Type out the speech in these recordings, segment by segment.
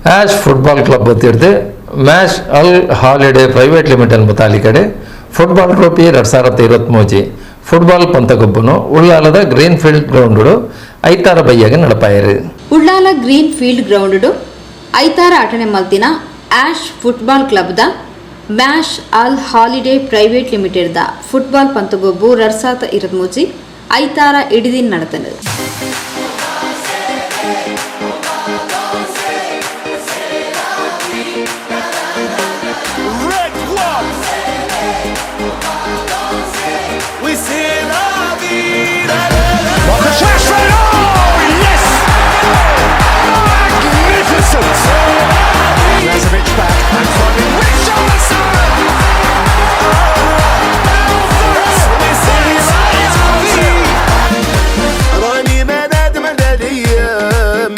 Ash football club ಬತ್ತಿಡ್ದು mash ಅಲ್ holiday private limited ಮುತಾಲಿಕಡೆ football trophy 2023 football ಪಂತಗೊಬ್ಬನು ಉಳ್ಳಾಲದ green field ground ಐತಾರ ಬಯ್ಯಾಗ ನಡಪಾಯರು. Ullal green field ground ಐತಾರ ಅಟನೆ ಮಲ್ತಿನ ಆಶ್ football ಕ್ಲಬ್ದ ಮ್ಯಾಶ್ ಅಲ್ holiday private limited the football ಪಂತಗೊಬ್ಬು 2023 ಐತಾರ ಇಡಿದಿನ್ നടത്തുന്നത്. Red one. We see la vida. Marcus Rashford. Oh, yes! Magnificent! Lazovic back and finding Richarlison! This is Brazil. راني ما نادم على الايام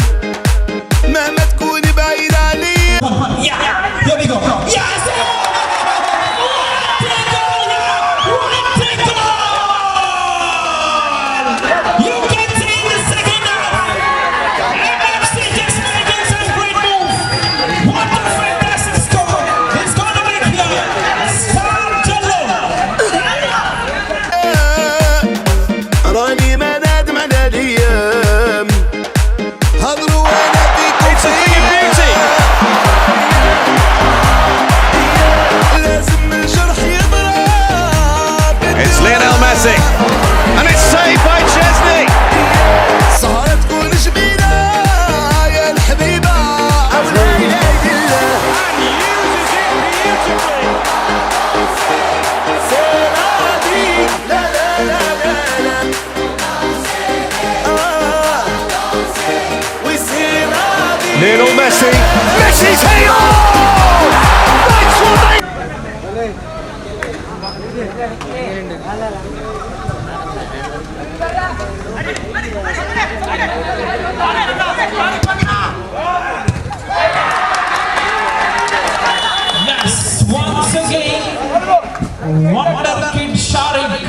مهما تكوني بعيد علي. Yeah, here we go. Yes! What a goal! What a goal! You can see in the second half, MFC just making some great move. What a fantastic score! It's gonna make here. Star Jallo. راني ما نادم على الايام هضروا وانا فيكم. It's a thing of beauty. لازم الجرح يضرب. It's Lionel Messi. And it's saved by Szczesny. سهرة تكون جميلة يا الحبيبة أو لا إله إلا And uses it beautifully. C'est la vie. لا لا لا لا لا آه. Oui, c'est la vie. Lionel Messi. Messi's heel! That's what they Yes, once again, Wonder Kid Sharik.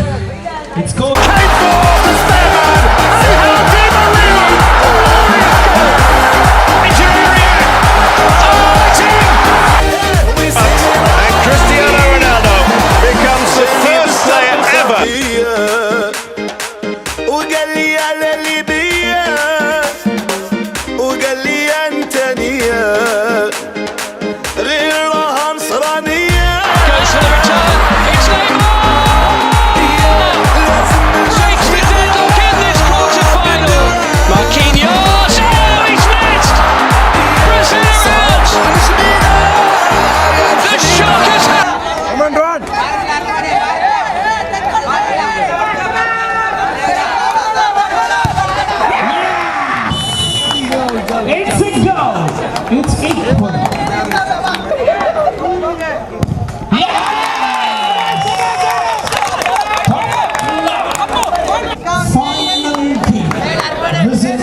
It's go. Came for the spare man. Angel Di Maria. Glorious goal. Danger area. Oh, it's in. Oui, c'est And Cristiano Ronaldo becomes the first player ever. وقال لي على اللي بيا وقال لي انت نية غير راها نصرانية. Goes for the return. It's Neymar! Breaks the deadlock in this quarter-final. Marquinhos. Oh, he's missed! Brazil out! The shock has happened. It's a goal. It's equal. Yes! Final kick. This is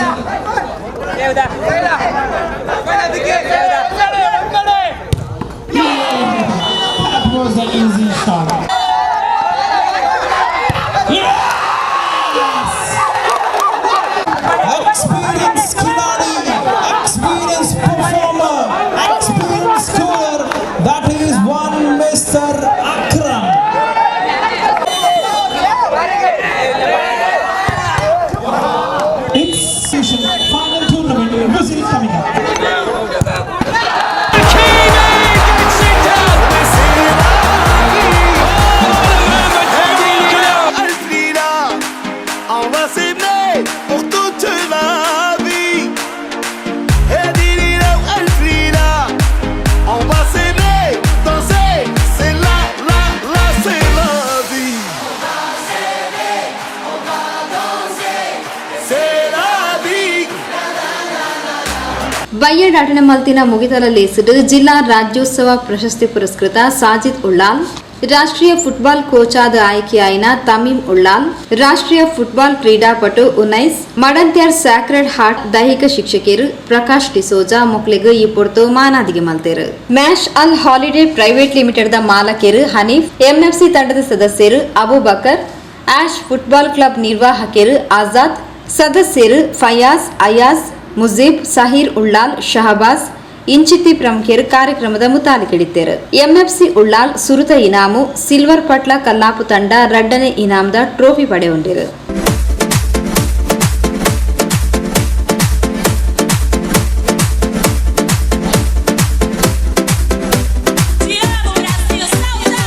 That was an easy shot. Yes! Experienced Khiladi, experienced performer, experienced scorer. That is one Mr. Akram. It's final tournament. Whistle coming up. Hakimi gets it done. Oh, what a moment for Morocco. ألف ليلة. On va s'aimer pour toute la vie. هذه ليلة وألف ليلة. On va s'aimer, danser. C'est la, la, la, c'est la vie. C'est la vie. ಬಯ್ಯಡ್ ಅಟನೆ ಮಲ್ತಿನ ಮುಗಿತಲ ಲೇಸಿಡ್ ಜಿಲ್ಲಾ ರಾಜ್ಯೋತ್ಸವ ಪ್ರಶಸ್ತಿ ಪುರಸ್ಕೃತ ಸಾಜಿದ್ ಉಳ್ಳಾಲ್, ರಾಷ್ಟ್ರೀಯ football ಕೋಚಾದ ಆಯ್ಕೆಯಾಯಿನ Tamim Ullal, ರಾಷ್ಟ್ರೀಯ football ಕ್ರೀಡಾಪಟು Unais, Madantyar sacred heart ದೈಹಿಕ ಶಿಕ್ಷಕಿಯರು ಪ್ರಕಾಶ್ ಡಿಸೋಜಾ ಮೊಕ್ಲೆಗ್ ಈ ಪೊರ್ತು ಮಾನಾದಿಗೆ ಮಲ್ತೇರು. ಮ್ಯಾಶ್ ಅಲ್ holiday private limited the ಮಾಲಕರು ಹನೀಫ್, ಎಂಎಫ್ಸಿ ತಂಡದ ಸದಸ್ಯರು ಅಬೂಬಕರ್, ash football club ನಿರ್ವಾಹಕರು ಆಜಾದ್, ಸದಸ್ಯರು ಫಯಾಜ್, ಅಯಾಜ್, ಮುಜೀಬ್, ಸಹೀರ್ ಉಳ್ಳಾಲ್, ಶಹಬಾಜ್, ಇಂಚಿತ್ತಿ ಪ್ರಮುಖರು ಕಾರ್ಯಕ್ರಮದ ಮುತಾಲಿಕಿಡಿತ್ತೇರು. ಎಂಎಫ್ಸಿ ಉಳ್ಳಾಲ್ ಸುರುತ ಇನಾಮು, ಸಿಲ್ವರ್ ಪಟ್ಲ ಕಲ್ಲಾಪು ತಂಡ ರಡ್ಡನೆ ಇನಾಮದ trophy ಪಡೆಯುಂಡಿರು. Te amo, Brasil, saudade!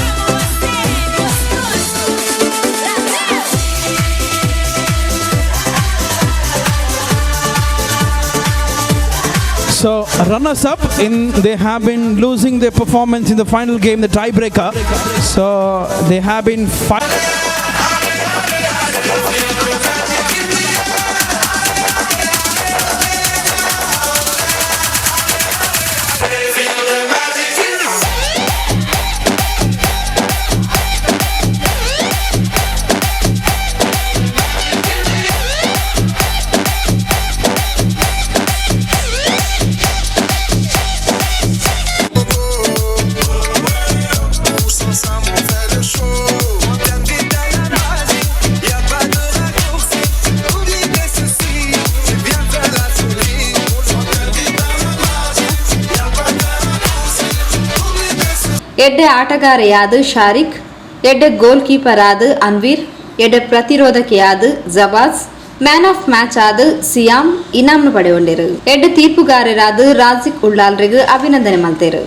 Amo você, gostoso! Brasil! So runners up in they have been losing their performance in the final game, the tiebreaker. So they have been fight. Tous ensemble on fait le show. On t'invite à la magie, y a pas de raccourci. Oublie tes soucis, tu viens faire la folie. On t'invite à la magie, y a pas de raccourci. Oublie tes soucis. ಎಡ್ಡೆ ಆಟಗಾರೆಯಾದ ಶಾರಿಕ್, ಎಡ್ಡೆ goal keeper ಆದ ಅನ್ವೀರ್, ಎಡ್ಡೆ ಪ್ರತಿರೋಧಕಿಯಾದ ಜವಾಜ್, man of match ಆದ Siam ಇನಾಮ್ನು ಪಡೆಯೊಂಡಿರು. ಎಡ್ಡೆ ತೀರ್ಪುಗಾರರಾದ ರಾಜಿಕ್ ಉಳ್ಳಾಲ್ರಿಗ್ ಅಭಿನಂದನೆ ಮಲ್ತೇರು.